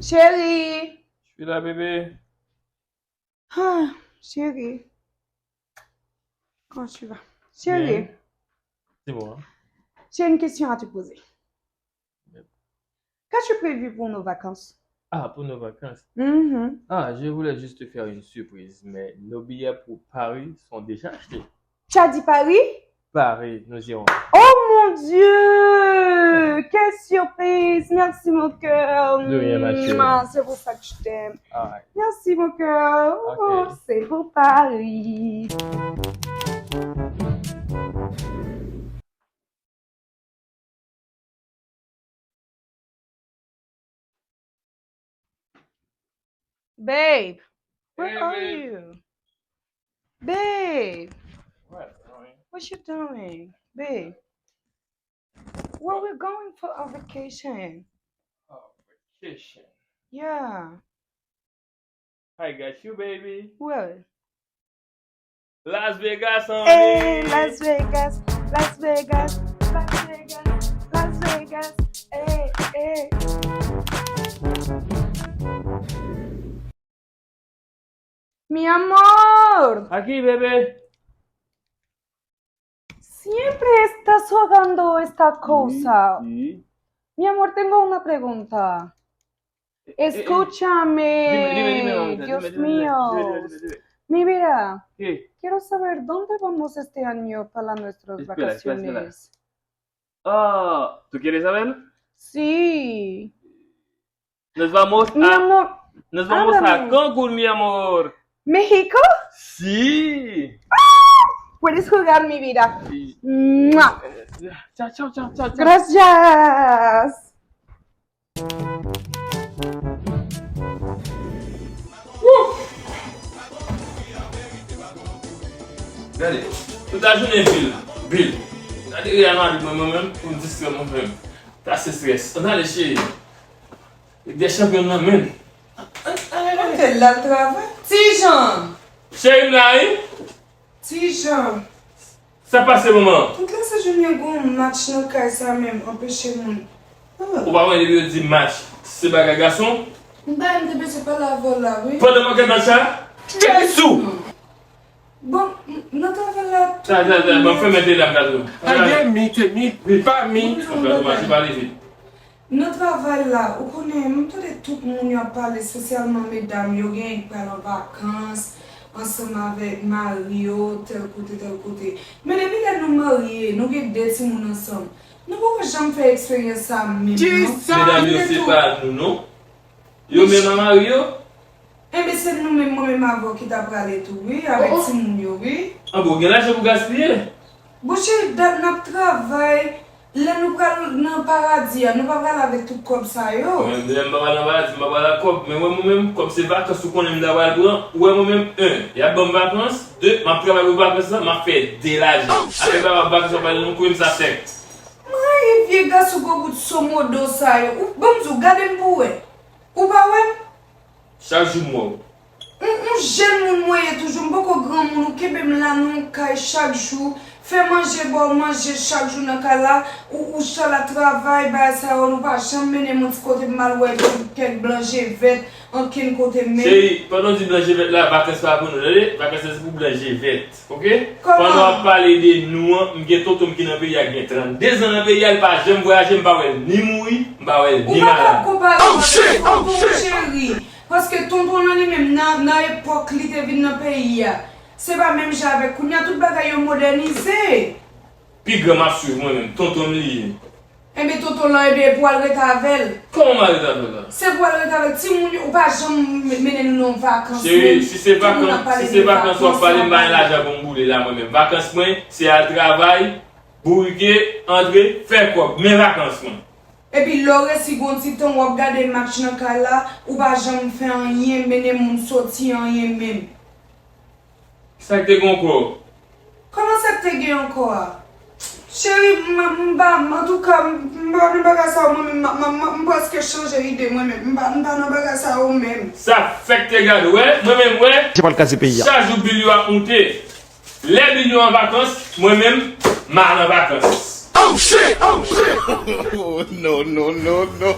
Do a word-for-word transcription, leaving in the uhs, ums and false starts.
Cheri. Je suis là, bébé. Ah, chérie. Comment tu vas? Chérie. Bien. C'est bon, hein? J'ai une question à te poser. Qu'as-tu prévu pour nos vacances? Ah, pour nos vacances? Mhm. Ah, je voulais juste te faire une surprise, mais nos billets pour Paris sont déjà achetés. Tu as dit Paris? Paris, nous irons. Oh mon Dieu! Quelle surprise! Merci mon cœur. De rien, ma chérie. Mouah, c'est pour ça que je t'aime. All right. Merci mon cœur. Ok. Oh, c'est pour Paris. Babe, where are you? Babe, what you doing? Babe, where we going for our vacation? Oh, vacation. Yeah. I got you, baby. Where? Las Vegas, anmi. Hey, Las Vegas, Las Vegas, Las Vegas, Las Vegas. Hey, hey. Mi amor. Aquí, bebé. Siempre estás jugando esta cosa. Sí, sí. Mi amor, tengo una pregunta. Eh, eh, eh. Escúchame, dime, dime, dime, mamita, Dios mío. Dime, dime, dime, dime, dime. Mi vida, ¿qué? Quiero saber dónde vamos este año para nuestras vacaciones. Espera, espera, espera. Ah, ¿tú quieres saber? Sí. Nos vamos a, mi amor, nos vamos a Cancún, mi amor. ¿México? Sí. Ah, puedes jugar, mi vida. Sí. Mua. Chao, chao, chao, chao, chao. Gracias. Gade, tout lajounen bil, bil. Gade Real Madrid mwen, mwen menm, pou m distrè mwen menm. Pase strès. Ann ale, cheri. Lig dè chanpyon nan men. Ann ale, gade. Ann al travay. Ti Jan! Cheri m la, wi. Ti Jan. Sa pase, manman? Tout la se jounen gon match nan kay sa menm, anpeche moun. Ah. Ou pa wè depi yo di match, se bagay gason? M pa, m te bezwen pale avè w la, wi. Pandan m ap gade match la, tèt sou! Bon, m, nan travay la, tout moun. Ta, ta, ta, ban m fèmen tele a, m ka di w. Aye, mi, te mi, mi pa mi. Bon, m ka di w, mache pale vit. Nan travay la, ou konnen, m tande tout moun yo ap pale, espesyalman medam yo, genyen ki pral an vakans ansanm avèk mari yo, tèl kote, tèl kote. Men depi lè nou marye, nou gen de timoun ansanm, nou poko janm fè eksperyans sa menm, non. Kisa? Medam yo, se pa nou, non. Yo menm ak mari yo? Enben, se nou menm, mwen menm avè w ki ta prale tou, wi, avèk timoun yo, wi. An bon, gen lajan pou gaspiye? Bon, cheri, dat n ap travay. Lè nou pral nan paradi a, nou pa pral avèk tout kòb sa yo. Mwen menm, lè m pa pral nan paradi, m pa pral ak kòb. Men wè mwen menm, kòb se vakans ou konnen m ta pral pran. Ou wè mwen menm, en, y ap ban m vakans. De, m ap travay pou vakans lan, m ap fè de lajan. Afè pa vakans w ap pale non, kote m sa fèt. Mwen rayi vye gason gwo bout somodo sa yo. Ou, ban m di w, gade m pou w wè. Ou pa wè m? Chak jou m wè w. Yon, yon jèn moun mwen ye toujou, m poko granmoun, ou kenbe m la nan yon kay chak jou, fè manje ba w manje chak jou nan kay la, ou, ou chita la travay, bagay sa yo, nou pa janm mennen m yon ti kote pou m al wè kèk blan je vèt, ankenn kote menm. Cheri, pandan w di blan je vèt la, vakans pa pou nou, tande, vakans la se pou blan je vèt. Ok? Kòman? Pandan w ap pale de nou an, m gen tonton m ki nan peyi a, gen trannde zan nan peyi a, li pa janm vwayaje, m pa wè l ni mouri, m pa wè l ni malad. Ou pa ka konpare m avèk tonton m, cheri, paske tonton lan li menm nan, nan epòk li te vin nan peyi a, se pa menm jan avèk kounye a, tout bagay yo modènize. Pi gran m ap swiv mwen menm, tonton m li ye. Enben, tonton lan, enben, pou al rete avè l. Kòman m al rete avè l la? Se pou al rete avè l. Timoun yo, ou pa janm mennen nou nan vakans menm. Cheri, si se vakans, si se vakans w ap pale, m pa gen lajan pou m boule la mwen menm. Vakans mwen, se al travay, bourike, antre, fè kòb. Men vakans mwen. Epi lè w resi gon ti tan, w ap gade match nan kay la, ou pa janm fè anyen, mennen moun soti, anyen menm. Sa k te gen ankò? Kòman sa k te gen ankò a? Cheri, m, m pa, antouka, m, m pa nan bagay sa yo, mwen menm, m, m, m, m prèske chanje ide mwen menm. M pa, m pa nan bagay sa yo menm. Sa fèk te gade, wè, mwen menm, wè. Se pa l ka se peyi a. Chak jou bil yo ap moute. Lè bil yo an vakans, mwen menm, m al an vakans. Oh shit! Oh shit! Oh, no, no, no, no.